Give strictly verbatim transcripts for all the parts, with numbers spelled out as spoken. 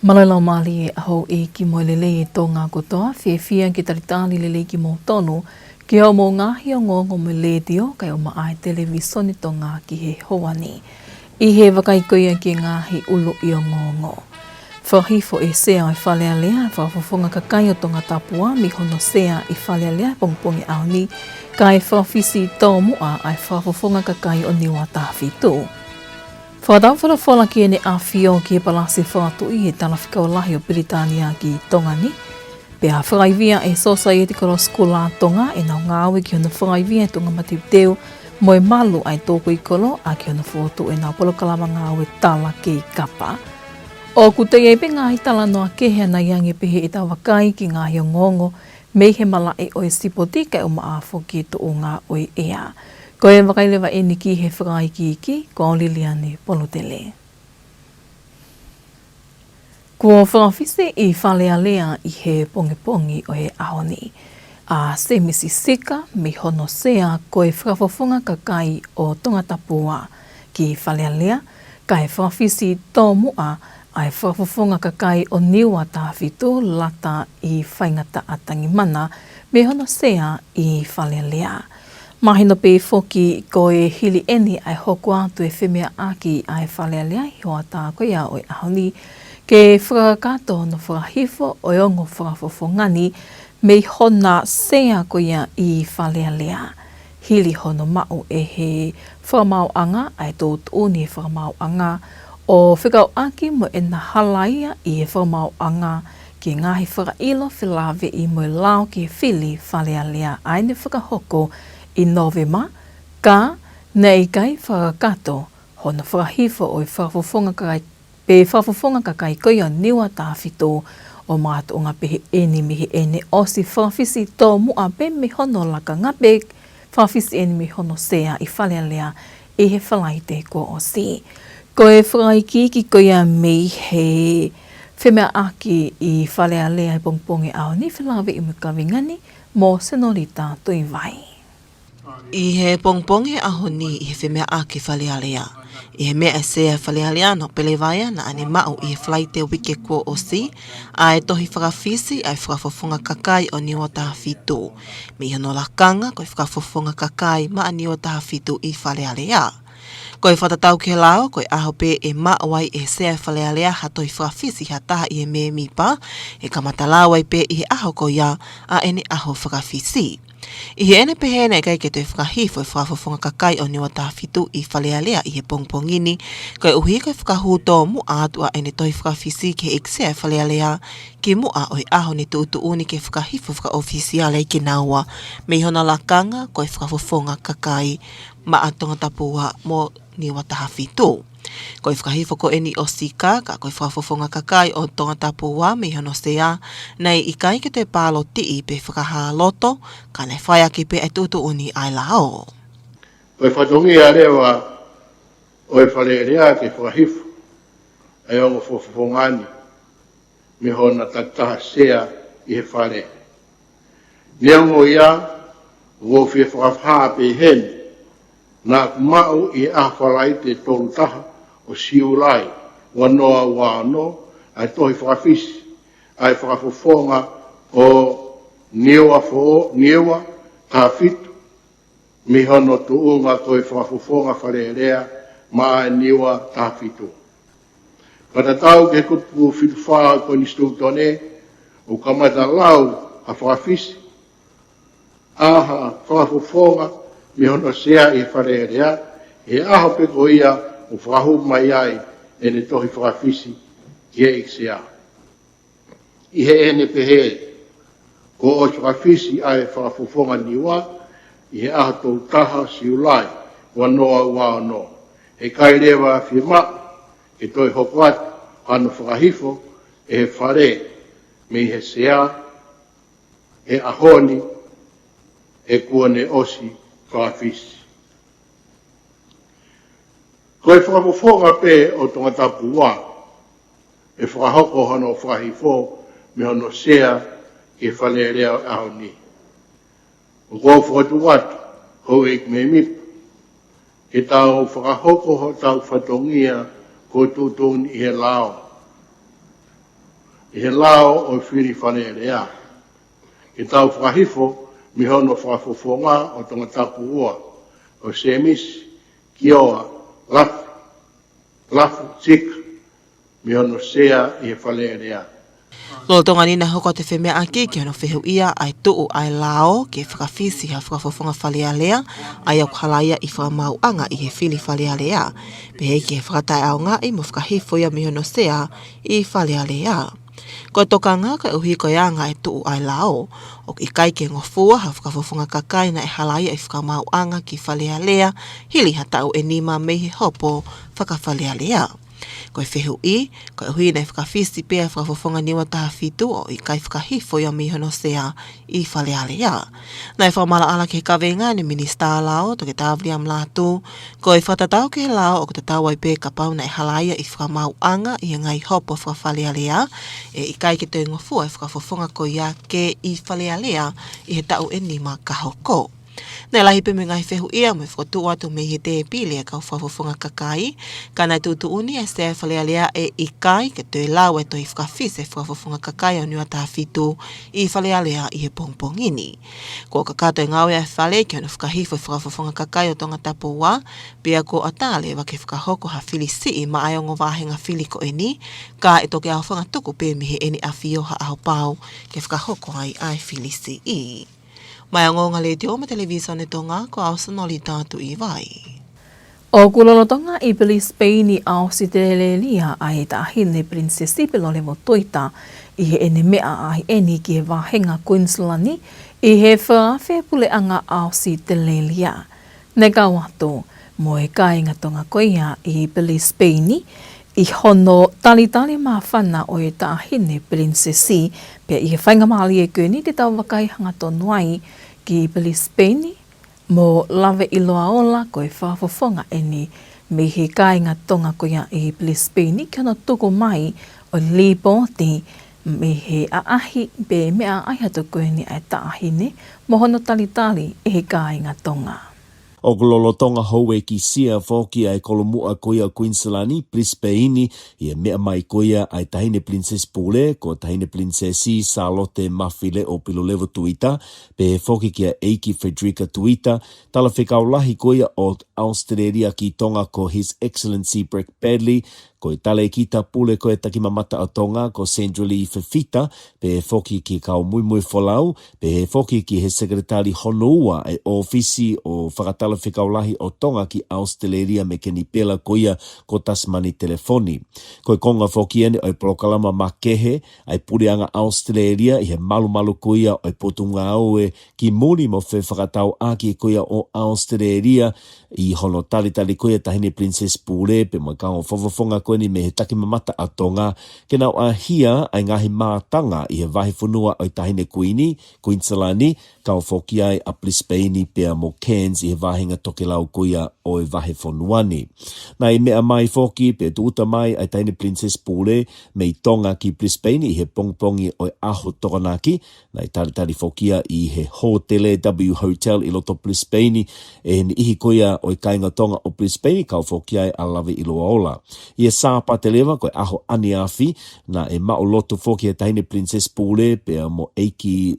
Mālō e laumālie ʻa houʻeiki mo e lelei ʻa e Tonga kotoa, fiefia ke talitali lelei kimoutolu ki hoʻomou ngaahi ongoongo mei he letiō kae ʻumaʻā e Televisone Tonga ki he houa ni. ʻI he vakai ko ia ki he ngaahi ʻuluʻi ongoongo. Fakahifo ʻe he Sea ʻo e Fale Alea e fakafofonga kakai ʻo Tongatapu mei hono sea ʻi Fale Alea he pongipongi ʻaho ni, kae fakafisi tōmuʻa ʻa e fakafofonga kakai ʻo Niua Taha Fitu. Fakataufolofola ki Heʻene ʻAfio ki he Palasi Fakatuʻi ʻa e Talafekau Lahi ʻo Pilitānia ki Tonga ni. Pea fakaivia ʻe he Sōsaieti Kolosi Kula Tonga ʻenau ngāue ki hono fakaivia e tuʻunga mateuteu mo e malu ʻa e tōkui kolo ʻaki hono fokotuʻu ʻenau polokalama ngāue tala kei kapa. ʻOku toe ʻi ai pē ngaahi talanoa kehe ʻanai ange pehē ʻetau vakai ki he ngaahi ongoongo mei he malaʻe ʻo e sipoti kae ʻumaʻā foki e tuʻunga ʻo e ʻea. Ko e vakai leva eni ki he fakaikiiki, ko au Liliane Polutele. Kuo fakafisi ʻi Fale Alea ʻi he pongipongi ʻo e ʻaho ni ʻa Semisi Sika mei hono sea ko e fakafofonga kakai ʻo Tongatapu ki Fale Alea, kae fakafisi tōmuʻa ʻa e fakafofonga kakai ʻo Niua Taha Fitu, Lata ʻi Faingataʻa Tangimana, mei hono sea ʻi Fale Alea. Mahino pē foki ko e hili eni ʻa e hoko atu e femeaʻaki ʻa e Fale Alea ʻi he hoʻatā ko ia ʻo e ʻaho ni, ke fakakakato hono fakahifo ʻo e ongo fakafofonga ni mei hona sea ko ia ʻi Fale Alea. Hili hono maʻu ʻe he fakamaauʻanga ʻa e tuʻutuʻuni ʻa e fakamaauʻanga ʻo fekauʻaki mo ʻena halaia ʻi he fakamaauʻanga ki he ngaahi fakaʻilo felāveʻi mo e lao ki he fili Fale Alea ʻa ʻene fakahoko ʻi Nōvema, ka naʻe ʻikai fakakakato hono fakahifo ʻo e fakafofonga kakai, pe fakafofonga kakai ko ia ʻo Niua Taha Fitu, ʻo makatuʻunga pē heʻene, mei heʻene ʻosi fakafisi tōmuʻa pē mei hono lakanga pe fakafisi eni mei hono sea ʻi Fale Alea ʻi he Falaite kuo ʻosi. Ko e fakaikiiki ko ia mei he femeaʻaki ʻi Fale Alea he pongipongi ʻaho ni, felāveʻi mo e kaveinga ni, mo Senolita Tuivai. ʻI he pongipongi ʻaho ni ʻi he femeaʻaki Fale Alea, ʻi he meʻa ʻa e sea Fale Alea, Nōpele Vaea, naʻa ne maʻu ʻi he Falaite uike kuo ʻosi ʻa e tohi fakafisi ʻa e fakafofonga kakai ʻo Niua Taha Fitu, mei hono lakanga ko e fakafofonga kakai maʻa Niua Taha Fitu ʻi Fale Alea. Ko e fakatatau ki he lao, ko e ʻaho pē ʻe maʻu ai ʻe he sea Fale Alea ha tohi fakafisi ha taha ʻi he mēmipa, ʻe kamata lau ai pē ʻi he ʻaho ko ia ʻa ʻene ʻaho fakafisi. ʻI heʻene pehē naʻe ʻikai ke toe fakahifo e fakafofonga kakai ʻo Niua Taha Fitu ʻi Fale Alea ʻi he pongipongi ni, koeʻuhi ko e fakahū tōmuʻa atu ʻa ʻene tohi fakafisi ki he ʻeiki sea Fale Alea kimuʻa ʻo e ʻaho ne tuʻutuʻuni ke fakahifo fakaʻofisiale ai kinaua mei hona lakanga ko e fakafofonga kakai maʻa Tongatapu mo Niua Taha Fitu. Ko e fakahifo ko eni ʻo Sika, ka ko e fakafofonga kakai ʻo Tongatapu mei hono sea, naʻe ʻikai ke toe pālotiʻi pe fakahā loto, ka naʻe fai ʻaki pē ʻa e tuʻutuʻuni ʻa e lao. Ko e fatongia leva ʻo e Fale Alea ke fakahifo ʻa e ongo fakafofonga ni mei hona takitaha sea ʻi he Fale. Neongo ia, ʻoku ou fie fakahā pē heni, naʻa ku maʻu ʻi he ʻaho Falaite tolu taha ʻo Siulai ua noa ua ono ʻa e tohi fakafisi ʻa e fakafofonga ʻo Niua Fo-, Niua Taha Fitu, mei hono tuʻunga ko e fakafofonga Fale Alea maʻa Niua Taha Fitu. Fakatatau ki he kupu fitu fā ʻo e Konisitūtone, ʻoku kamata lau ha fakafisi ʻa ha fakafofonga mei hono sea ʻi he Fale Alea, he ʻaho pē ko ia ʻoku fakahū mai ai ʻene tohi fakafisi ki he ʻeiki sea. ʻI heʻene pehē, kuo ʻosi fakafisi ʻa e fakafofonga Niua ʻi he ʻaho tolu taha Siulai ua noa ua ono. He ʻikai leva fiemaʻu ke toe hoko atu hano fakahifo ʻe he Fale mei he sea he ʻaho ni, he kuo ne ʻosi fakafisi. Ko e fakafofonga pē ʻo Tongatapu ʻe fakahoko hono fakahifo mei hono sea ki he Fale Alea ʻo e ʻaho ni. ʻOku ou fokotuʻu atu, houʻeiki mēmipa, ke tau fakahoko hotau fatongia kuo tuʻutuʻuni ʻi he lao. ʻi he lao ʻo e fili Fale Alea. Ke tau fakahifo mei hono fakafofonga ʻo Tongatapu ua, ʻo Semisi Kioa Lafu, Lafu Sika, mei hono sea ʻi he Fale Alea. Lolotonga ni naʻe hoko atu e femeʻaʻaki ki hono fehuʻia ʻa e tuʻu ʻa e lao ke fakafisi ha fakafofonga Fale Alea, ʻa ia ʻoku halaia ʻi Fakamaauʻanga ʻi he fili Fale Alea, pehē ki he fakataʻeʻaongaʻi mo fakahifo ia mei hono sea ʻi Fale Alea. Ko e tokanga, koeʻuhi ko e anga e tuʻu ʻa e lao, ʻoku ʻikai ke ngofua ha fakafofonga kakai naʻe halaia ʻi Fakamaauʻanga ki Fale Alea, hili ha taʻu ʻe nima mei he hopo faka-Fale Alea. Ko e fehuʻi, koeʻuhi naʻe fakafisi pē ʻa e fakafofonga Niua taha fitu ʻo ʻikai fakahifo ia mei hono sea ʻi Fale Alea. Naʻe fakamaʻalaʻala ki he kaveinga ʻa e Minisitā Lao, Toketā Viliami Lātū, ko e fakatatau ki he lao ʻoku tatau ai pē kapau naʻe halaia ʻi Fakamaauʻanga ʻi he ngaahi hopo faka-Fale Alea, ʻe ʻikai ke toe ngofua e fakafofonga ko ia ke ʻi Fale Alea ʻi he taʻu ʻe nima ka hoko. Naʻe lahi pē mo e ngaahi fehuʻia mo e fokotuʻu atu mei he tēpile ʻa e kau fakafofonga kakai, ka naʻe tuʻutuʻuni ʻe he sea ʻo Fale Alea ʻe ʻikai ke toe lau e tohi fakafisi e fakafofonga kakai ʻo Niua taha fitu ʻi Fale Alea ʻi he pongipongi ni. Kuo kakato e ngāue ʻa e Fale ki hono fakahifo e fakafofonga kakai ʻo Tongatapu ua, pea kuo ʻatā leva ke fakahoko ha fili siʻi maʻa e ongo vāhenga fili ko eni, ka ʻe toki ʻaofangatuku pē mei heʻene ʻafio ha ʻaho pau ke fakahoko ai ʻa e fili siʻi. Maʻá e Ongoongo Letiō mo e Televīsone Tonga, ko au Sonolita Tuʻivai. ʻOku lolotonga ʻi Brisbane ʻi ʻAositelēlia ʻa e Taʻahine Pilinisesi Puleʻanga Tuita ʻi heʻene meʻa ʻaʻahi eni ki he vāhenga Kuinisilani ʻi he fakaafe puleʻanga ʻAositelēlia. Naʻe kau atu mo e kāinga Tonga ko ia ʻi Brisbane ʻi hono talitali māfana ʻo e Taʻahine Pilinisesi, pea ʻi he faingamālie ko eni te tau vakai hangatonu ai ki Brisbane mo Laveʻiloa Ola, ko e fakafofonga eni mei he kāinga Tonga ko ia ʻi Brisbane ki hono tuku mai ʻo e līpooti mei he ʻaʻahi pe meʻa ʻaʻahi atu ko eni ʻa e Taʻahine mo hono talitali ʻe he kāinga Tonga. ʻOku lolotonga houʻeikisia foki ʻa e kolomuʻa ko ia ʻo Kuinisilani, Brisbane, ʻi he meʻa mai ko ia ʻa e Taʻahine Pilinisesi Pule, ko Taʻahine Pilinisesi Sālote Mafileʻo Pilolevu Tuita, pehē foki kia ʻEiki Frederica Tuita, Talafekau Lahi ko ia ʻo ʻAositelēlia ki Tonga ko His Excellency Brett Baddely, ko e Talēkita Pule ko e Takimamata ʻo Tonga ko Sandra Lee Fifita, pehē foki ki he kau muimui folau, pehē foki ki he Sekelitali hono ua ʻa e ʻŌfisi ʻo e Fakatalafekau Lahi ʻo Tonga ki ʻAositelēlia, Mekeni Pela ko ia ko Tasimani Telefoni. Ko e konga foki eni ʻo e polokalama makehe ʻa e Puleʻanga ʻAositelēlia ʻi he malumalu ko ia ʻo e Potungāue ki Muli mo Fefakatauʻaki ko ia ʻo ʻAositelēlia, ʻi hono talitali ko ia Taʻahine Pilinisesi Pule pea mo e kau fakafofonga ko eni mei he Takimamata ʻa Tonga, ke nau ʻaʻahia ʻa e ngaahi mātanga ʻi he vahefonua ʻo e Taʻahine Kuini, Kuinisilani, kau foki ai ʻa Brisbane pea mo Cairns ʻi he vāhenga tokelau ko ia ʻo e vahefonua ni. Naʻe meʻa mai foki pe tūʻuta mai ʻa e Taʻahine Pilinisesi Pule mei Tonga ki Brisbane ʻi he pongipongi ʻo e ʻaho Tokonaki, naʻe talitali foki ia ʻi he hōtele W Hotel ʻi loto Brisbane ʻe he niʻihi ko ia ʻo e kāinga Tonga ʻo Brisbane, kau foki ai ʻa Laveʻiloa Ola. ʻI he Sāpate leva ko e ʻaho ʻaneafi, naʻe maʻu lotu foki ʻe he Taʻahine Pilinisesi Pule pea mo ʻEiki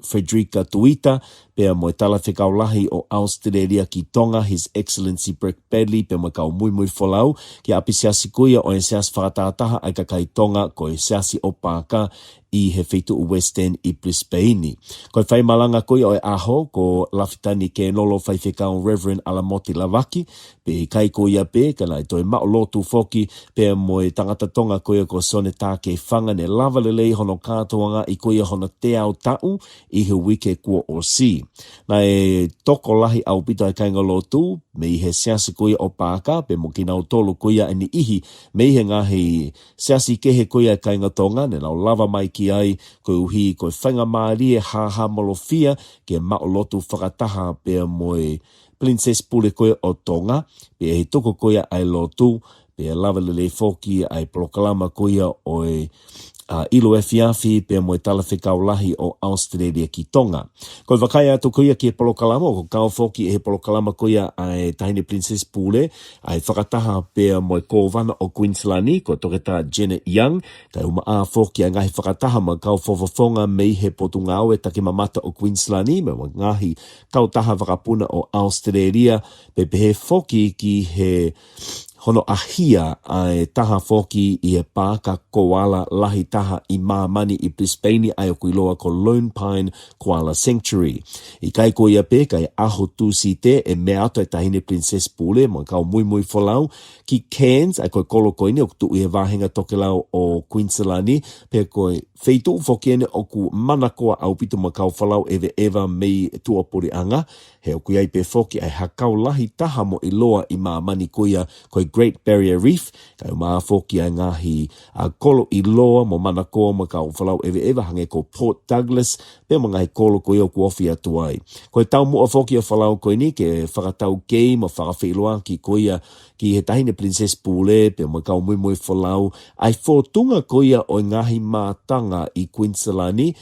Frederica Tuita, pea mo e Talafekau Lahi ʻo ʻAositelēlia ki Tonga, His Excellency Brett Baddely, pea mo e kau muimui folau, ki ʻapisiasi ko ia ʻo e Siasi Fakatahataha ʻa e Kakai Tonga, ko e Siasi ʻo Paaka, ʻi he feituʻu West End ʻi Brisbane. Ko e faimalanga ko ia ʻo e ʻaho, ko Lafitani Kēnolo Faifekau Reverend ʻAlamoti Lavaki, pea ʻikai ko ia pē, ka naʻe toe maʻu lotu foki pea mo e tangata Tonga ko ia ko Sione Takefanga, ne lava lelei hono kātoangaʻi ko ia hono teau taʻu ʻi he uike kuo ʻosi. Naʻe tokolahi ʻaupito ʻa e kāingalotu mei he siasi ko ia ʻo Paaka, pea mo kinautolu ko ia ʻa e niʻihi mei he ngaahi siasi kehe ko ia ʻa e kāinga Tonga, ne nau lava mai ki ai koeʻuhi ko e faingamālie hāhāmolofia ke maʻu lotu fakataha pea mo e Pilinisesi Pule ko ia ʻo Tonga, pea ʻi he tuku ko ia ʻa e lotu, pea lava lelei foki ʻa e polokalama ko ia ʻo e ʻa, ʻilo efiafi pea mo e talafekau lahi ʻo ʻAositelēlia ki Tonga. Ko e vakai atu ko ia ki he polokalama, ʻoku kau foki ʻi he polokalama ko ia ʻa e Taʻahine Princess Pule, ʻa e fakataha pea mo e Kōvana ʻo Queensland, ko Toketā Janet Young, kae ʻumaʻā foki ʻa e ngaahi fakataha mo e kau fakafofonga mei he Potungāue Takimamata ʻo Queensland, mo e ngaahi kautaha vakapuna ʻo ʻAositelēlia, pea pehē foki ki he hono ʻahia ʻa e taha foki ʻi he paaka koala lahi taha ʻi māmani ʻi Brisbane, ʻa ia ʻoku ʻiloa ko Lone Pine Koala Sanctuary. ʻIkai ko ia pē, ka ʻi he ʻaho Tūsite ʻe meʻa atu e Taʻahine Princess Pule mo e kau muimui folau ki Cairns, ʻa ia ko e kolo ko eni ʻoku tuʻu ʻi he vāhenga tokelau ʻo Queensland, pea ko e feituʻu foki eni ʻoku manakoa ʻaupito mo e kau folau ʻeveʻeva mei tuʻapuleʻanga, he ʻoku ʻi ai pē foki ʻa e hakau lahi taha mo ʻiloa ʻi māmani ko ia ko e Great Barrier Reef, kae ʻumaʻā foki ʻa e ngaahi, ʻa, kolo ʻiloa mo manakoa mo e kau folau ʻeveʻeva hangē ko Port Douglas, pea mo e ngaahi kolo ko ia ʻoku ofi atu ai. Ko e taumuʻa foki ʻa e folau ko eni ke fakataukei mo fakafeʻiloaki ko ia ki he Taʻahine Princess Pule, pea mo e kau muimui folau, ʻa e fōtunga ko ia ʻo e ngaahi mātanga ʻi Queensland,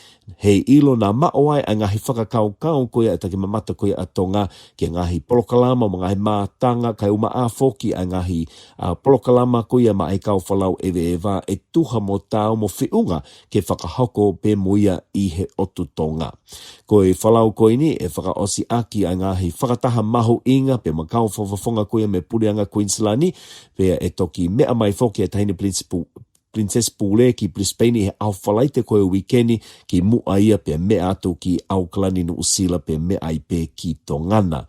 heiʻilo naʻa maʻu ai ʻa e ngaahi fakakaukau ko ia ʻa e Takimamata ko ia ʻa Tonga, ki he ngaahi polokalama mo e ngaahi mātanga, kae ʻumaʻā foki ʻa e ngaahi, ʻa, polokalama ko ia maʻa e kau folau ʻeveʻeva ʻe tuha mo taau mo feʻunga ke fakahoko pē mo ia ʻi he ʻotu Tonga. Ko e folau ko eni ʻe fakaʻosi ʻaki ʻa e ngaahi fakataha mahuʻinga pea mo e kau fakafofonga ko ia mei Puleʻanga Queensland, pea ʻe toki meʻa mai foki ʻa e Taʻahine Princess Pu-, Princess Pule ki Brisbane ʻi he ʻaho Falaite ko e uike ni, kimuʻa ia pea meʻa atu ki ʻAokalani, Nuʻusila, pea meʻa ai pē ki Tonga na.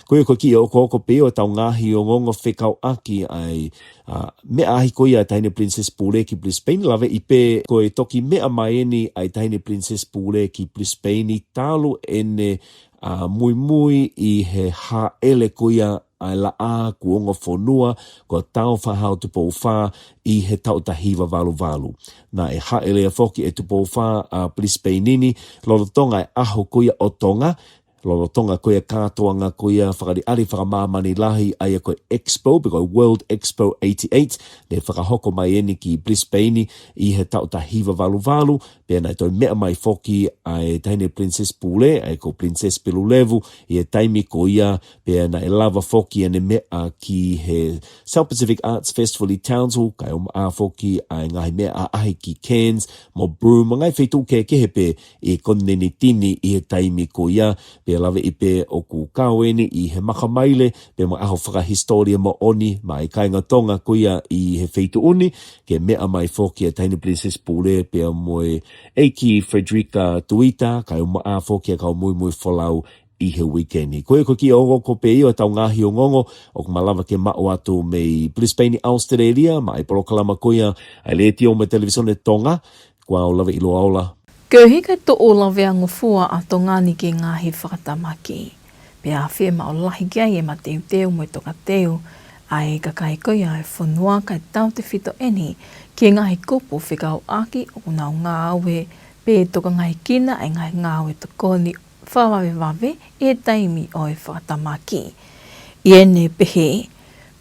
Ko ia ko e kiʻi okooko pē ʻo ʻetau ngaahi ongoongo fekauʻaki ʻa e, ʻa, meʻa ʻaʻahi ko ia ʻa e Taʻahine Princess Pule ki Brisbane, laveʻi pē ko e toki meʻa mai eni ʻa e Taʻahine Princess Pule ki Brisbane talu ʻene, ʻa, muimui ʻi he hāʻele ko ia ʻa e laʻā kuonga fonua ko Tāufaʻāhau Tupou Fā ʻi he taʻu taha hiva valu valu. Naʻe hāʻele foki ʻe Tupou Fā ʻa Brisbane ni lolotonga e ʻaho ko ia ʻo Tonga, lolotonga ko ia e kātoanga ko ia fakaʻaliʻali fakamāmani lahi, ʻa ia ko e Expo, pe ko e World Expo eighty-eight, ne fakahoko mai eni ki Brisbane ʻi he taʻu taha hiva valu valu, pea naʻe toe meʻa mai foki ʻa e Taʻahine Princess Pule, ʻa ia ko Princess Pelulevu, ʻi he taimi ko ia, pea naʻe lava foki ʻene meʻa ki he South Pacific Arts Festival ʻi Townsville, kae ʻumaʻā foki ʻa e ngaahi meʻa ʻaʻahi ki Cairns, mo Broome, mo e ngaahi feituʻu kehekehe pē ʻi he konitinēniti ni ʻi he taimi ko ia, pea laveʻi pē ʻoku kau eni ʻi he makamaile, pea mo e ʻaho fakahisitōlia moʻoni maʻa e kāinga Tonga ko ia ʻi he feituʻu ni, ke meʻa mai foki ʻa e Taʻahine Princess Pule, pea mo e ʻEiki Frederica Tuita, kae ʻumaʻā foki ʻa e kau muimui folau ʻi he uike ni. Ko ia ko e kiʻi okooko pē ia ʻo ʻetau ngaahi ongoongo ʻoku malava ke maʻu atu mei Brisbane ʻi ʻAositelēlia, maʻa e polokalama ko ia ʻa e Letiō mo e Televīsone Tonga, ko au Laveʻiloa Ola. Koeʻuhi ko e tuʻu lavea ngofua ʻa Tonga ni ki he ngaahi fakatamaki, pea fiemaʻu lahi ki ai e mateuteu mo e tokateu ʻa e kakai ko ia ʻo e fonua, kae tautefito eni ki he ngaahi kupu fekauʻaki ʻoku nau ngāue pe tokangahekina ʻa e ngaahi ngāue tokoni fakavavevave ʻi he taimi ʻo e fakatamaki. ʻI heʻene pehē,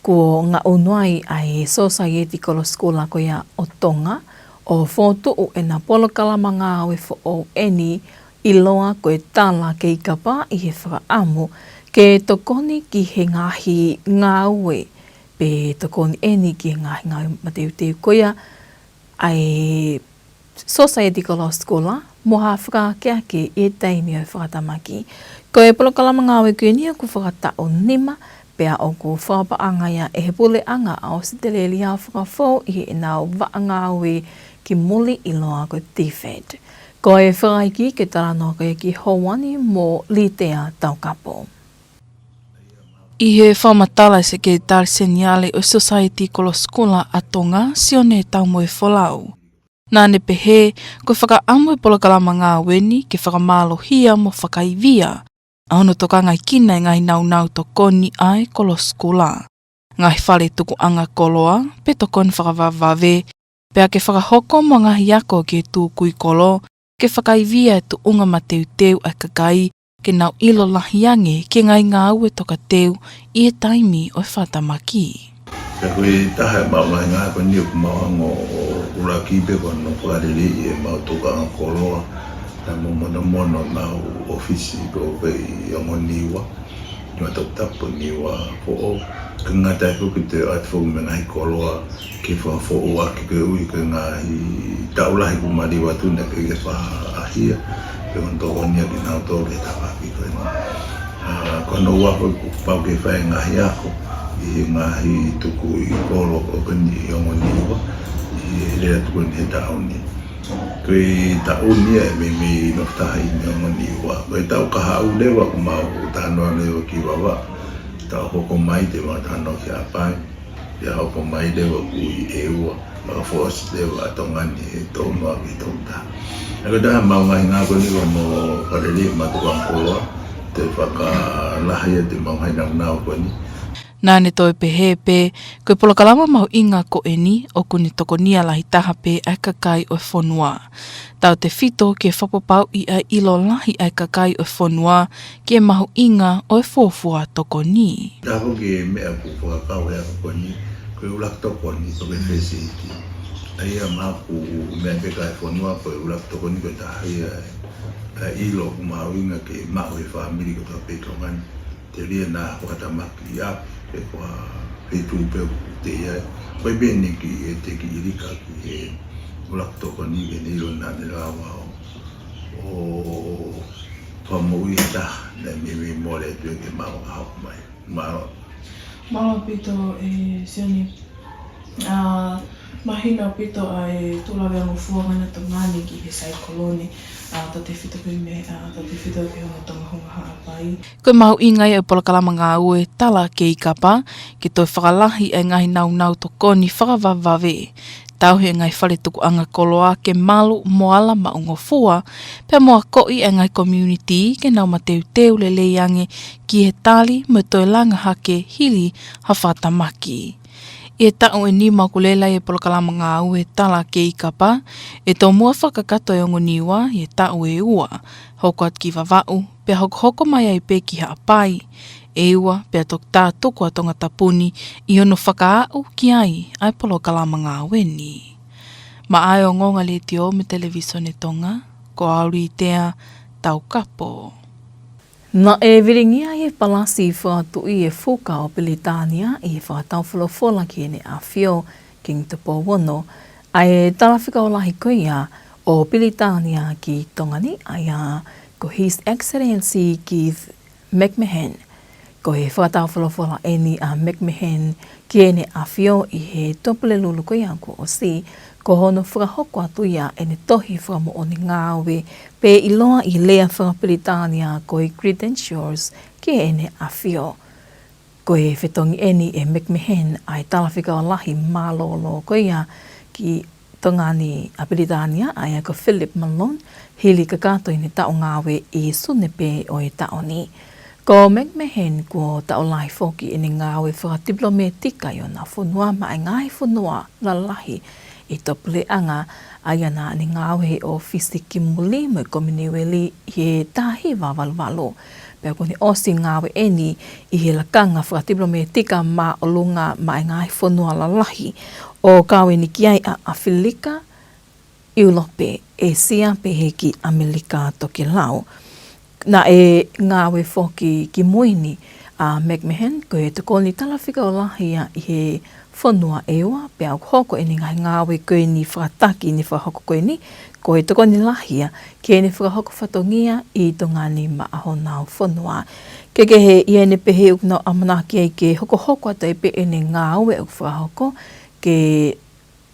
kuo ngaʻunu ai ʻa e Sōsaieti Kolosi Kula ko ia ʻo Tonga ʻo fokotuʻu ʻena polokalama ngāue foʻou eni, ʻiloa ko e Tala Kei Kapa, ʻi he fakaʻamu ke tokoni ki he ngaahi ngāue, pe tokoni eni ki he ngaahi ngāue mateuteu ko ia ʻa e Sōsaieti Kolosi Kula mo ha fakaakeake ʻi he taimi ʻo e fakatamaki. Ko e polokalama ngāue ko eni ʻoku fakataʻu nima, pea ʻoku fakapaʻanga ia ʻe he Puleʻanga ʻa ʻAositelēlia ʻo fakafou ʻi heʻenau vaʻa ngāue ki muli, ʻiloa ko e TFAD. Ko e fakaikiiki ʻo e talanoa ko ia ki Houani mo Litea Taukapo. ʻI he fakamatala ʻa e Sekelitali Seniale ʻo e Sōsaieti Kolosi Kula ʻa Tonga, Sione Taumoefolau, naʻa ne pehē ko e fakaʻamu e polokalama ngāue ni ke fakamālohia mo fakaivia ʻa hono tokangahekina e ngaahi nāunau tokoni ʻa e Kolosi Kula, ngaahi fale tukuʻanga koloa pe tokoni fakavavevave, pea ke fakahoko mo e ngaahi ako ki he tukui kolo ke fakaivia e tuʻunga mateuteu ʻa e kakai ke nau ʻilo lahi ange ki he ngaahi ngāue tokateu ʻi he taimi ʻo e fakatamaki. Ko e taha e maʻu ngaahi ngāue ko eni ʻoku mau hanga ʻo ʻuluaki pē ko hono fakalelei ʻemau tokanga koloa, naʻa mau monomono ʻemau ʻōfisi ko ē ʻi Ongo Niua, Niuatoputapu, Niuafoʻou. Kae ngata ai foki te ʻoatu foki mo e ngaahi koloa ke fakafoʻou ʻaki koeʻuhi ko e ngaahi taʻu lahi kuo maliu atu naʻe ʻikai ke fakaʻahia, pea ko hono tokonia kinautolu ki he tafaʻaki ko eni. ʻA, ko hono ua foki kuo pau ke fai e ngaahi ako ʻi he ngaahi tukui kolo ko eni ʻi Ongo Niua, ʻi he lea atu ko eni he taʻu ni. Ko e taʻu ni ʻe meimei nofo taha ʻi Ongo Niua. Ko e taʻu kahaʻu leva ʻoku mau talanoa leva ki Vavaʻu. Taʻu hoko mai te mau talanoa ki Haʻapai. Pea hoko mai leva ʻoku ʻi ʻEua, maka fosi leva ʻa Tonga ni he tolu noa ki he tolu taha. Naʻe ko e taha e maʻu ngaahi ngāue ko eni ʻoku mau fakalelei ʻemau tokanga koloa, te fakalahi atu ʻemau ngaahi naunau ko eni. Naʻa ne toe pehē pē, ko e polokalama mahuʻinga ko eni ʻoku ne tokonia lahi taha pē ʻa e kakai ʻo e fonua. Tautefito ki he fakapapauʻi ʻa e ʻilo lahi ʻa e kakai ʻo e fonua ki he mahuʻinga ʻo e fuofua tokoni. Taha foki e meʻa ʻoku fakakau he ako ko eni, ko e ʻuluaki tokoni, ko e first aid. ʻA ia ʻoku meʻa pē ki he fonua, ko e ʻuluaki tokoni ko e taha ia e, e ʻilo ʻoku mahuʻinga ke maʻu ʻe he fāmili kotoa pē ʻi Tonga ni. Telia naʻa fakatamaki ʻi ʻapi pe ko ha feituʻu pē ʻoku te ʻi ai. Ko e pehē ni ki he teki ʻIlika ki he ʻuluaki tokoni ke ne ʻilo naʻa ne lava ʻo, ʻo fakamoʻui e taha naʻe meimei mole atu ia ke maʻu ʻa e hoko mai. Mālō. Mālō ʻaupito, ʻe Sione. ʻA, mahino ʻaupito ʻa e tuʻu lave ʻa e ngofua ko ena ʻa Tonga ni ki he saikolone, ʻa, tautefito pē mo e, ʻa, tautefito ki hono tokanga Haʻapai. Ko e mahuʻinga ia ʻo e polokalama ngāue Tala Kei Kapa, ke toe fakalahi ʻa e ngaahi naunau tokoni fakavavevave. Tauhi e ngaahi fale tukuʻanga koloa ke malu mo ala maʻungofua, pea mo akoʻi ʻa e ngaahi community ke nau mateuteu lelei ange ki he tali mo e toe langa hake hili ha fakatamaki. ʻI he taʻu ʻe nima ʻoku lele ai e polokalama ngāue Tala Kei Kapa, ʻe tomuʻa fakakakato ʻi Ongo Niua ʻi he taʻu ʻe ua, hoko atu ki Vavaʻu, pea hokohoko mai ai pē ki Haʻapai, ʻEua, pea toki tā tuku ʻa Tongatapu ni ʻi hono fakaaʻu ki ai ʻa e polokalama ngāue ni. Maʻa e ongoongo ʻa e Letiō mo e Televīsone Tonga, ko Auli Tea Taukapo. Naʻe vilingia ʻe he Palasi Fakatuʻi e Fuka ʻo Pilitānia ʻi he fakataufolofola ki heʻene ʻAfio, Kingi Tupou Ono, ʻa e talafekau lahi ko ia ʻo Pilitānia ki Tonga ni, ʻa ia ko His Excellency Keith McMahon. Ko e fakataufolofola eni ʻa McMahon ki heʻene ʻAfio ʻi he Tuʻapulelulu ko ia kuo ʻosi, ko hono fakahoko atu ia ʻene tohi fakamoʻoni ngāue pe ʻiloa ʻi he lea faka-Pilitānia ko e credentials ki heʻene ʻAfio. Ko e fetongi eni ʻe McMahon ʻa e talafekau lahi mālōlō ko ia ki Tonga ni ʻa Pilitānia, ʻa ia ko Philip Malone, hili kakato ʻene taʻu ngāue ʻi Sune pē ʻo e taʻu ni. Ko McMahon kuo taʻu lahi foki ʻene ngāue fakatipilōmētika ʻi ona fonua maʻa e ngaahi fonua lalahi ʻi Tuʻapuleʻanga, ʻa ia naʻa ne ngāue he ʻōfisi ki muli mo e Kominiueli ʻi he taha hiva valu valu. Pea kuo ne ʻosi ngāue eni ʻi he lakanga fakatipilōmētika māʻolunga maʻa e ngaahi fonua lalahi, ʻo kau eni ki ai ʻa ʻAfilika, ʻIulope, ʻĒsia pehē ki ʻAmelika Tokelau. Naʻe ngāue foki ki mui ni ʻa McMahon ko e tokoni talafekau lahi ia ʻi he fonua ʻEua, pea ʻoku hoko ʻene ngaahi ngāue ko eni fakataki ʻene fakahoko ko eni ko e tokoni lahi ia ki heʻene fakahoko fatongia ʻi Tonga ni maʻa honau fonua. Kehekehe ʻi heʻene pehē ʻoku nau ʻamanaki ai ke hokohoko atu ai pē ʻene ngāue ʻoku fakahoko ke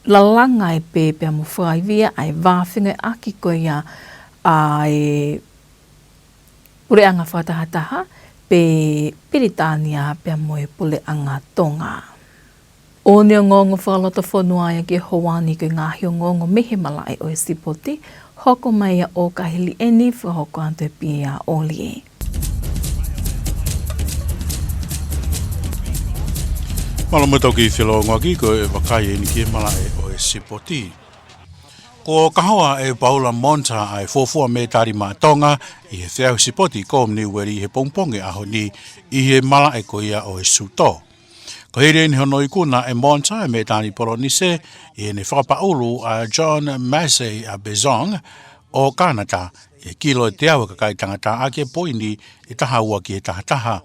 lalanga ai pē pea mo fakaivia ʻa e vāfengeʻaki ko ia ʻa e puleʻanga fakatahataha pe Pilitānia pea mo e puleʻanga Tonga. ʻOku ne ongoongo fakalotofonua ia ki he houa ni ko e ngaahi ongoongo mei he malaʻe ʻo e sipoti, hoko mai ia ʻo ka hili eni fakahoko atu ʻe Pia ʻOlie. Mālō mo e toki felongoaki ko e vakai eni ki he malaʻe ʻo e sipoti. Kuo kahoa ʻe Paula Monta ʻa e fuofua mētali maʻa Tonga ʻi he feʻauhi sipoti Kominiueli ʻi he pongipongi ʻaho ni ʻi he malaʻe ko ia ʻo e suto. ʻO hili eni hono ikuna ʻe Monter e mētali polonise, ʻi heʻene fakapaʻulu ʻa John Massey ʻa Bezong ʻo Kānata, ʻi he kilo ʻe teau ʻa e kakai tangata ʻaki e poini ʻe taha ua ki he taha taha.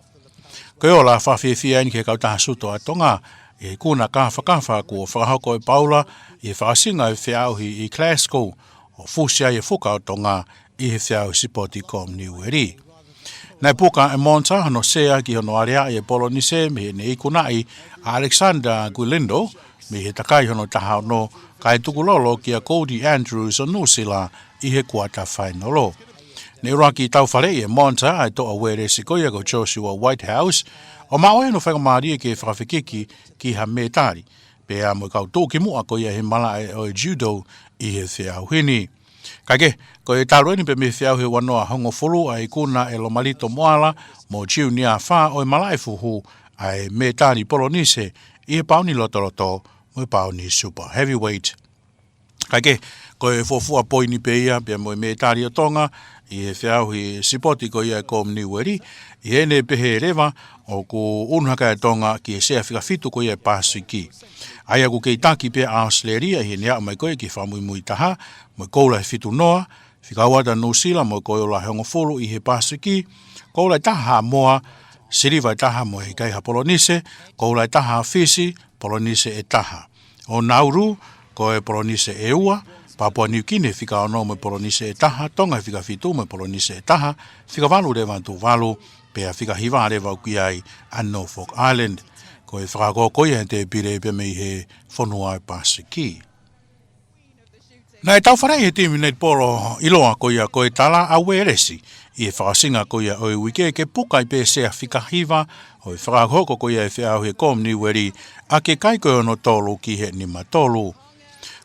Ko e ola fakafiefia eni ki he kautaha suto ʻa Tonga, ʻi he ikuna kāfakafa kuo fakahoko ʻe Paula, ʻi he fakaʻosinga e feʻauhi ʻi Glasgow, ʻo fusi ai e fuka ʻo Tonga ʻi he feʻauhi sipoti Commonwealth. Naʻe puka ʻe Monter hono sea ki hono aleaʻi e polonise mei heʻene ikunaʻi ʻa Alexander Guilindo mei he takai hono taha ono, kae tukulolo kia Cody Andrews ʻo Nuʻusila ʻi he kuata fainolo. Ne ʻuluaki taufaleʻi ʻe Monter ʻa e toʻa Uēlesi ko ia ko Joshua Whitehouse, ʻo maʻu ai hono faingamālie ke fakafekiki ki ha mētali, pea mo e kau tuʻukimuʻa ko ia he malaʻe ʻo e judo ʻi he feʻauhi ni. Kae kehe, ko e talu eni pē mei he feʻauhi ua noa hongofulu ʻa e ikuna ʻe Lomalito Moala mo Junior Fa ʻo e malaʻe fuhu ʻa e mētali polonise ʻi he pauni lotoloto mo e pauni super heavyweight. Kae kehe, ko e fuofua poini pē ia pea mo e mētali ʻo Tonga ʻi he feʻauhi sipoti ko ia e Commonwealth, ʻi heʻene pehē leva ʻoku unu hake ʻa Tonga ki he sea fika fitu ko ia e Pasifiki. ʻA ia ʻoku kei taki pē ʻa ʻAositelēlia ʻi heʻene aʻu mai ko ia ki he fakamuimui taha, mo e koula ʻe fitu noa, fika ua atu ʻa Nuʻusila mo e koula ʻe hongofulu ʻi he Pasifiki, koula ʻe taha ʻa Haʻamoa, siliva ʻe taha mo e ʻikai ha polonise, koula ʻe taha ʻa Fisi, polonise ʻe taha. ʻO Nauru, ko e polonise ʻe ua, Papua Niukini fika ono mo e polonise ʻe taha, Tonga fika fitu mo e polonise ʻe taha, fika valu leva ʻa Tuvalu, pea fika hiva leva ʻoku ʻi ai ʻa Norfolk Island. Ko e fakahoko ia he tēpile pē mei he fonua ʻo e Pasifiki. Naʻe taufaleʻi he timi netipolo ʻiloa ko ia ko e Tala ʻa Uēlesi ʻi he fakaʻosinga ko ia ʻo e uike ke puka ai pē sea fika hiva ʻo e fakahoko ko ia e feʻauhi e Commonwealth ʻaki e kai ko e ono tolu ki he nima tolu.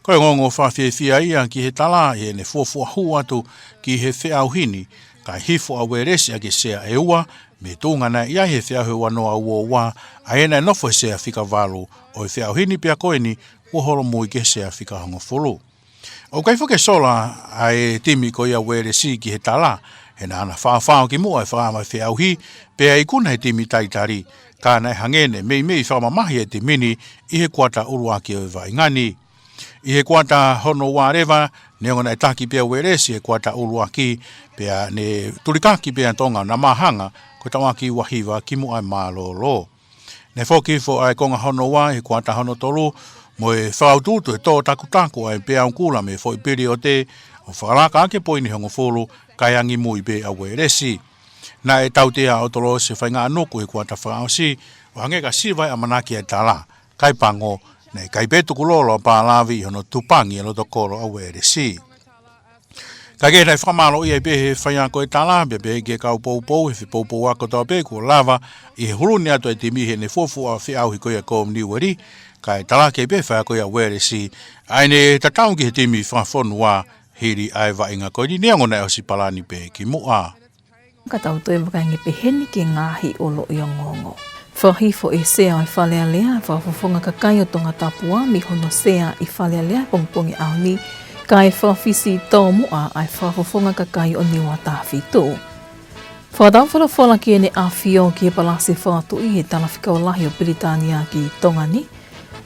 Ko e ongoongo fakafiefia ia ki he Tala ʻi heʻene fuofua hū atu ki he feʻauhi ni, kae hifo ʻa Uēlesi ʻaki e sea ʻe ua, mei he tuʻunga naʻe ʻi ai he feʻauhi ua noa ua ua, ʻa ia naʻe nofo he sea fika valu ʻo e feʻauhi ni, pea ko eni kuo holomui ki he sea fika hongofulu. ʻOku ʻikai foki ke sola ʻa e timi ko ia Uēlesi ki he Tala, he naʻa na faofao ki muʻa e fakaʻamu e feʻauhi, pea ikuna he timi Taitali, ka naʻe hangē ne meimei fakamamahi e timi ni ʻi he kuata ʻuluaki ʻo e vaʻinga ni. ʻI he kuata hono ua leva, neongo naʻe taki pē ʻa Uēlesi he kuata ʻuluaki, pea ne tulikaki pē ʻa Tonga ʻo na māhanga ko e tauʻaki ua hiva ki muʻa e mālōlō. Ne foki hifo ʻa e konga hono ua he kuata hono tolu, mo e fakautuutu he tō takutaku ʻa e peau kula mei he foʻi piliote, ʻo fakalaka ʻaki e poini hongofulu, kae angimui pē ʻa Uēlesi. Naʻe tautea ʻa ʻOtolosi he faʻahinga ʻanuku he kuata fakaʻosi, ʻo hangē ka siva e ʻamanaki ʻa e Tala, kae pango, naʻe ʻikai pē tukulolo ʻa Pālavi ʻi hono tupangi e loto kolo ʻa Uēlesi. Kae kehe, naʻe fakamālōʻia ai pē he faiako e Tala, pea pehē ki he kau poupou he fepoupou ako kotoa pē kuo lava ʻi he hulu ni atu e timi heʻene fuofua feʻauhi ko ia Commonwealth, kae talaki ai pē faiako ia Uēlesi, ʻa ʻene tatau ki he timi fakafonua hili ʻa e vaʻinga ko eni, neongo naʻe ʻosi palani pē ki muʻa. Ka tau toe vakai ange pehē ni ki he ngaahi ʻuluʻi ongoongo. Fakahifo e sea ʻo e Fale Alea ʻa e Fakafofonga Kakai ʻo Tongatapu mei hono sea ʻi Fale Alea he pongipongi ʻaho ni, kae fakafisi tōmuʻa ʻa e Fakafofonga Kakai ʻo Niuatā Fitu. Fakatau folofola ki Heʻene ʻAfio ki he Palasi Fakatuʻi ʻi he Talafekau Lahi ʻo Pilitānia ki Tonga ni.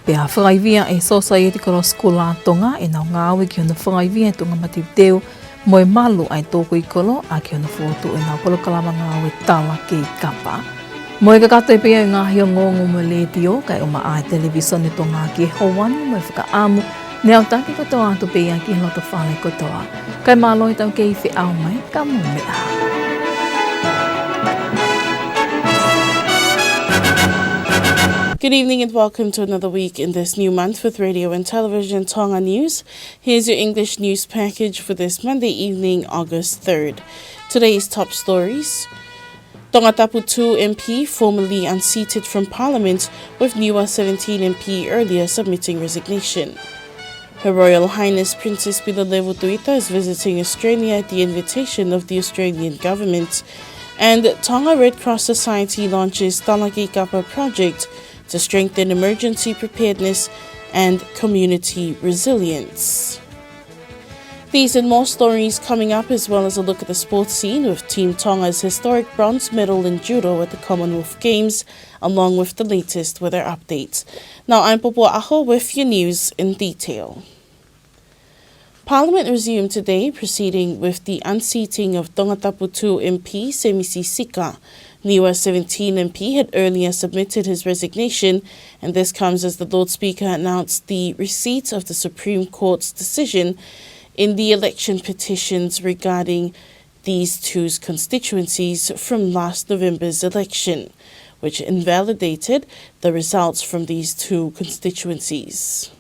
Pea fakaivia ʻe he Sōsaieti Kolosi Kula Tonga ʻenau ngāue ki hono fakaivia e tuʻunga mateuteu mo e malu ʻa e tō kui kolo ʻaki hono fokotuʻu ʻenau polokalama ngāue Tala Kei Kapa. Mo e kakato ē pē ia e ngaahi ongoongo mei he Letiō kae ʻumaʻā e Televīsone Tonga ki he houa ni, mo e fakaʻamu ne aʻutaki kotoa atu pē ia ki he loto fale kotoa. Kae mālō e tau kei feʻao mai, ka mou meʻa. Good evening and welcome to another week in this new month with Radio and Television Tonga News. Here's your English news package for this Monday evening, August third. Today's top stories. Tongatapu two M P formally unseated from Parliament with Niua seventeen M P earlier submitting resignation. Her Royal Highness Princess Pilolevu Tuita is visiting Australia at the invitation of the Australian government. And Tonga Red Cross Society launches Tala Kei Kapa project to strengthen emergency preparedness and community resilience. These and more stories coming up, as well as a look at the sports scene with Team Tonga's historic bronze medal in judo at the Commonwealth Games, along with the latest weather updates. Now, I'm Popua Aho with your news in detail. Parliament resumed today, proceeding with the unseating of Tongatapu two M P Semisi Sika. Niua seventeen M P had earlier submitted his resignation, and this comes as the Lord Speaker announced the receipt of the Supreme Court's decision in the election petitions regarding these two constituencies from last November's election, which invalidated the results from these two constituencies.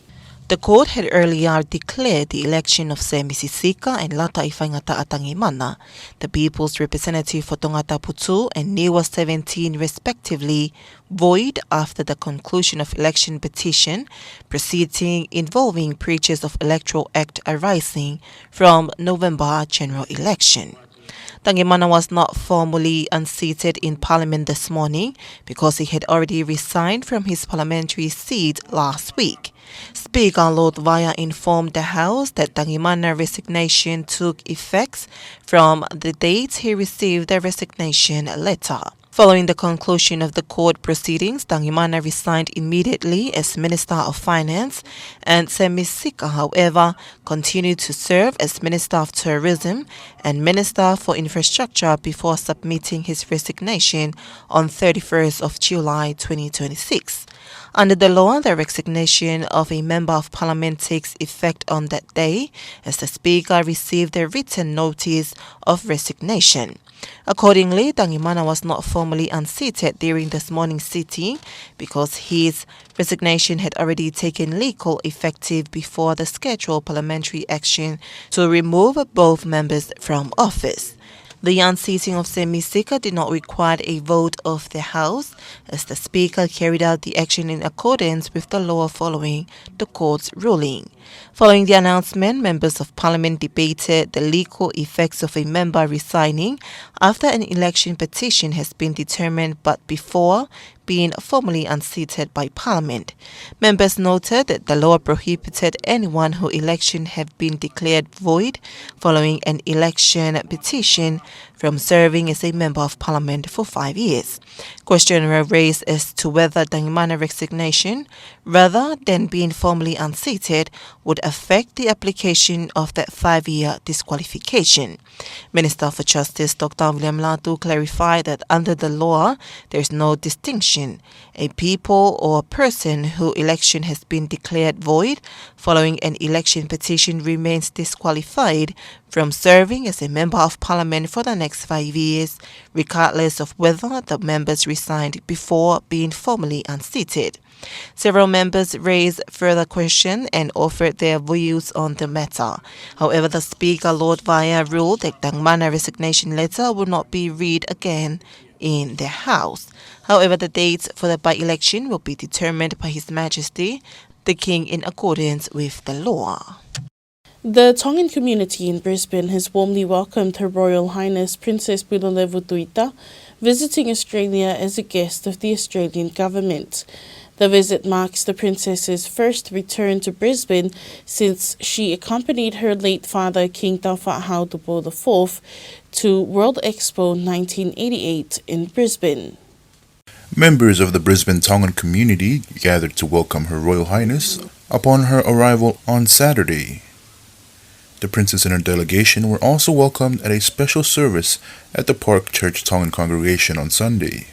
The court had earlier declared the election of Semisi Sika and Lataʻi Faingataʻa Tangimana, the people's representative for Tongatapu two and Niua seventeen respectively, void after the conclusion of election petition proceeding involving breaches of Electoral Act arising from November general election. Tangimana was not formally unseated in Parliament this morning because he had already resigned from his parliamentary seat last week. Speaker Lord Vaea informed the House that Tangimana resignation took effect from the date he received the resignation letter. Following the conclusion of the court proceedings, Tangimana resigned immediately as Minister of Finance, and Semisi Sika, however, continued to serve as Minister of Tourism and Minister for Infrastructure before submitting his resignation on thirty-first of July twenty twenty-six. Under the law, the resignation of a member of parliament takes effect on that day, as the speaker received a written notice of resignation. Accordingly, Tangimana was not formally unseated during this morning's sitting because his resignation had already taken legal effective before the scheduled parliamentary action to remove both members from office. The unseating of Semisi Sika did not require a vote of the House, as the Speaker carried out the action in accordance with the law following the court's ruling. Following the announcement, members of parliament debated the legal effects of a member resigning after an election petition has been determined but before being formally unseated by parliament. Members noted that the law prohibited anyone whose election had been declared void following an election petition from serving as a member of parliament for five years. Questions were raised as to whether Tangimana resignation, rather than being formally unseated, would affect the application of that five-year disqualification. Minister for Justice Doctor William Latu clarified that under the law, there is no distinction. A people or a person whose election has been declared void following an election petition remains disqualified from serving as a member of parliament for the next five years, regardless of whether the members resigned before being formally unseated. Several members raised further questions and offered their views on the matter. However, the Speaker, Lord Vaea, ruled that Tangimana resignation letter will not be read again in the House. However, the dates for the by-election will be determined by His Majesty, the King, in accordance with the law. The Tongan community in Brisbane has warmly welcomed Her Royal Highness Princess Pilolevu Tuita, visiting Australia as a guest of the Australian government. The visit marks the Princess's first return to Brisbane since she accompanied her late father, King Taufaʻahau Tupou the fourth, to World Expo nineteen eighty-eight in Brisbane. Members of the Brisbane Tongan community gathered to welcome Her Royal Highness upon her arrival on Saturday. The Princess and her delegation were also welcomed at a special service at the Park Church Tongan Congregation on Sunday.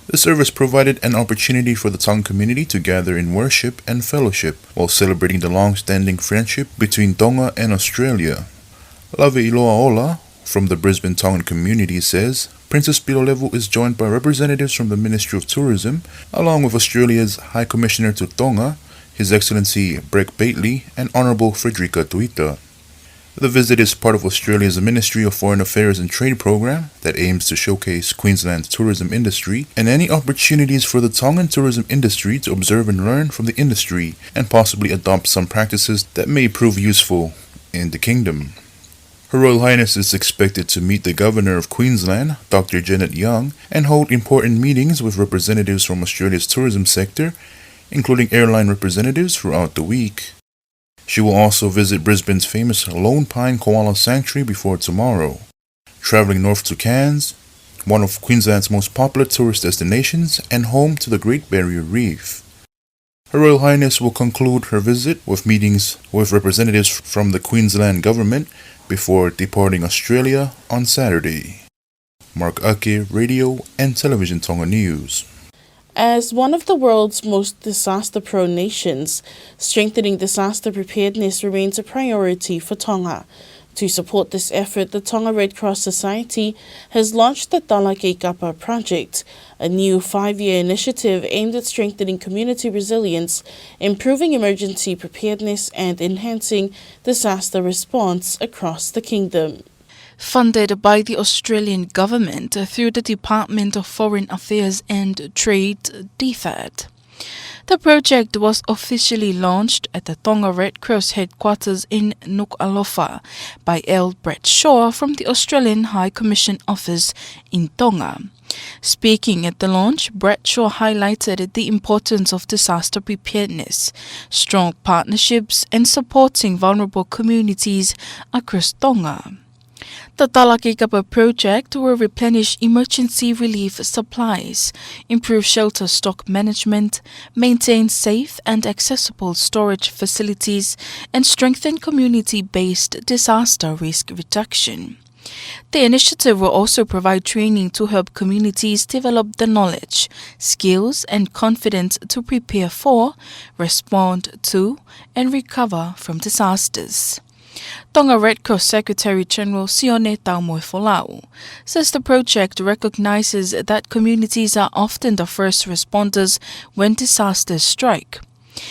The service provided an opportunity for the Tongan community to gather in worship and fellowship while celebrating the long-standing friendship between Tonga and Australia. Laveiloa Ola, from the Brisbane Tongan community, says Princess Pilolevu is joined by representatives from the Ministry of Tourism, along with Australia's High Commissioner to Tonga, His Excellency Brett Bailey, and Honourable Frederica Tuita. The visit is part of Australia's Ministry of Foreign Affairs and Trade program that aims to showcase Queensland's tourism industry and any opportunities for the Tongan tourism industry to observe and learn from the industry and possibly adopt some practices that may prove useful in the kingdom. Her Royal Highness is expected to meet the Governor of Queensland, Doctor Janet Young, and hold important meetings with representatives from Australia's tourism sector, including airline representatives, throughout the week. She will also visit Brisbane's famous Lone Pine Koala Sanctuary before tomorrow, traveling north to Cairns, one of Queensland's most popular tourist destinations and home to the Great Barrier Reef. Her Royal Highness will conclude her visit with meetings with representatives from the Queensland government before departing Australia on Saturday. Mark Ake, Radio and Television Tonga News. As one of the world's most disaster-prone nations, strengthening disaster preparedness remains a priority for Tonga. To support this effort, the Tonga Red Cross Society has launched the Talakekapa Project, a new five-year initiative aimed at strengthening community resilience, improving emergency preparedness, and enhancing disaster response across the kingdom. Funded by the Australian government through the Department of Foreign Affairs and Trade, DFAT. The project was officially launched at the Tonga Red Cross headquarters in Nukuʻalofa by L Brett Shaw from the Australian High Commission Office in Tonga. Speaking at the launch, Brett Shaw highlighted the importance of disaster preparedness, strong partnerships, and supporting vulnerable communities across Tonga. The Talakekapa project will replenish emergency relief supplies, improve shelter stock management, maintain safe and accessible storage facilities, and strengthen community-based disaster risk reduction. The initiative will also provide training to help communities develop the knowledge, skills, and confidence to prepare for, respond to, and recover from disasters. Tonga Red Cross Secretary General Sione Taumoefolau says the project recognizes that communities are often the first responders when disasters strike.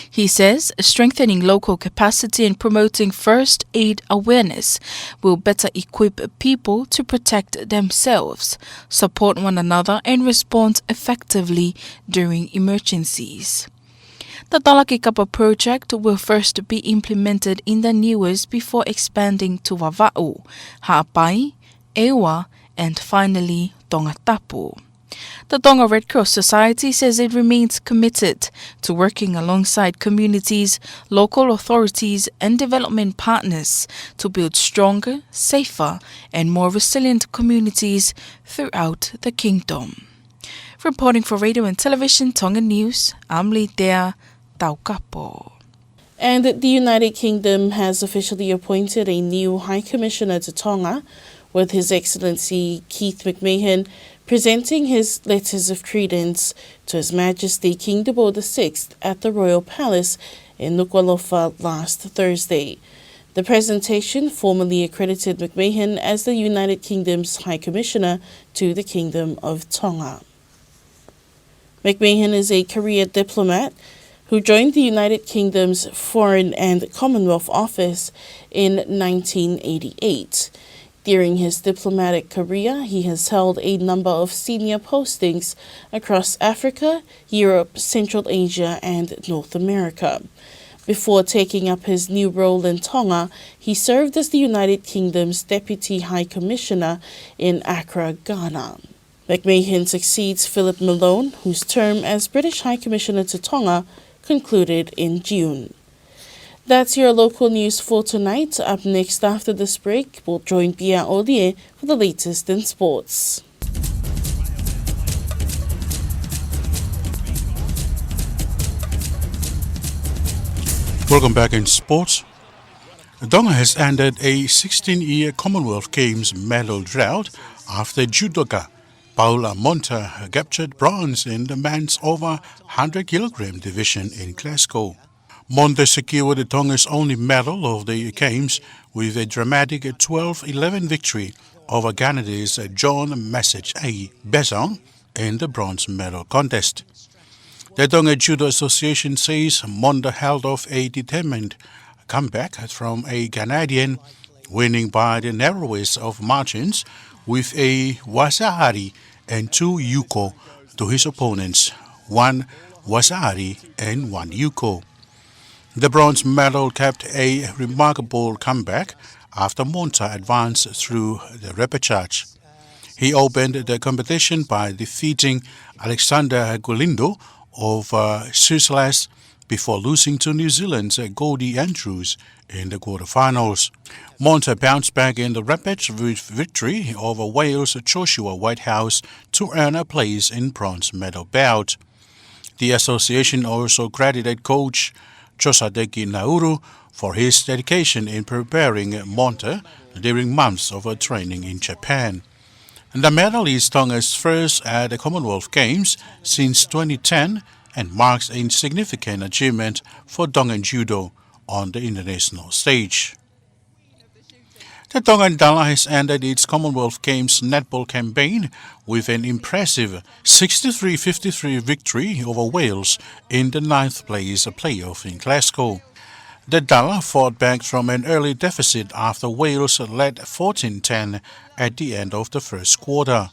He says strengthening local capacity and promoting first aid awareness will better equip people to protect themselves, support one another, and respond effectively during emergencies. The Talakekapa project will first be implemented in the Niuas before expanding to Vavaʻu, Haʻapai, ʻEua, and finally Tongatapu. The Tonga Red Cross Society says it remains committed to working alongside communities, local authorities, and development partners to build stronger, safer, and more resilient communities throughout the kingdom. Reporting for Radio and Television Tonga News, I'm Litea Taukapo. And the United Kingdom has officially appointed a new High Commissioner to Tonga, with His Excellency Keith McMahon presenting his letters of credence to His Majesty King Tupou the Sixth at the Royal Palace in Nukuʻalofa last Thursday. The presentation formally accredited McMahon as the United Kingdom's High Commissioner to the Kingdom of Tonga. McMahon is a career diplomat who joined the United Kingdom's Foreign and Commonwealth Office in nineteen eighty-eight. During his diplomatic career, he has held a number of senior postings across Africa, Europe, Central Asia, and North America. Before taking up his new role in Tonga, he served as the United Kingdom's Deputy High Commissioner in Accra, Ghana. McMahon succeeds Philip Malone, whose term as British High Commissioner to Tonga concluded in June. That's your local news for tonight. Up next after this break, we'll join Pia Olie for the latest in sports. Welcome back in sports. Tonga has ended a sixteen-year Commonwealth Games medal drought after judoka Paula Monta captured bronze in the men's over hundred kilogram division in Glasgow. Monta secured Tonga's only medal of the Games with a dramatic twelve eleven victory over Canada's John Message A. Besong in the bronze medal contest. The Tonga Judo Association says Monta held off a determined comeback from a Canadian, winning by the narrowest of margins with a wasaari and two uko to his opponents, one wasaari and one uko. The bronze medal capped a remarkable comeback after Monta advanced through the repechage. He opened the competition by defeating Alexander Galindo of, uh, Seychelles before losing to New Zealand's Cody Andrews in the quarterfinals. Monta bounced back in the rapid vi- victory over Wales' Joshua Whitehouse to earn a place in bronze medal bout. The association also credited coach Josadeki Nauru for his dedication in preparing Monta during months of training in Japan. The medal is Tonga's first at the Commonwealth Games since twenty ten and marks a significant achievement for Tongan judo on the international stage. The Tongan Dala has ended its Commonwealth Games netball campaign with an impressive sixty-three fifty-three victory over Wales in the ninth place playoff in Glasgow. The Dala fought back from an early deficit after Wales led fourteen ten at the end of the first quarter.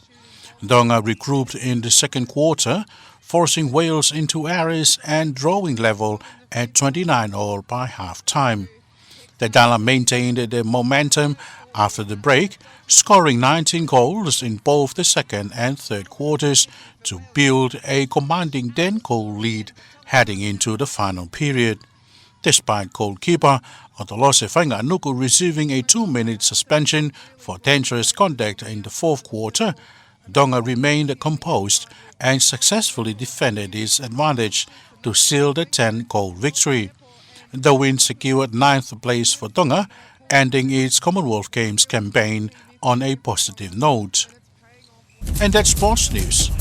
Tonga regrouped in the second quarter, forcing Wales into errors and drawing level at twenty-nine all by halftime. The Dala maintained the momentum after the break, scoring nineteen goals in both the second and third quarters to build a commanding ten goal lead heading into the final period. Despite goalkeeper Otolose Fainganuku receiving a two-minute suspension for dangerous conduct in the fourth quarter, Tonga remained composed and successfully defended its advantage to seal the ten-goal victory. The win secured ninth place for Tonga, ending its Commonwealth Games campaign on a positive note. And that's sports news.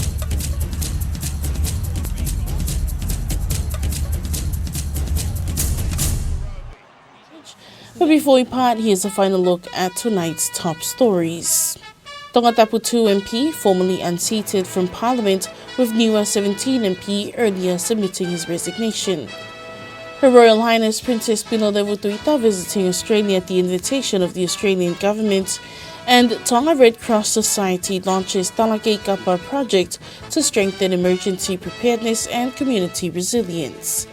But before we part, here's a final look at tonight's top stories. Tongatapu two M P formally unseated from Parliament, with newer seventeen M P earlier submitting his resignation. Her Royal Highness Princess Pilolevu Tuita visiting Australia at the invitation of the Australian government, and Tonga Red Cross Society launches Talakei Kapa project to strengthen emergency preparedness and community resilience.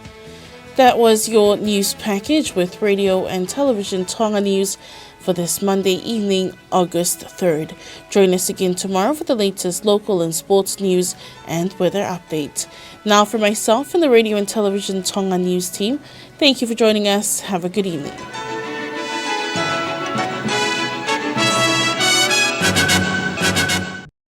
That was your news package with Radio and Television Tonga News for this Monday evening, August third. Join us again tomorrow for the latest local and sports news and weather update. Now, for myself and the Radio and Television Tonga News team, thank you for joining us. Have a good evening.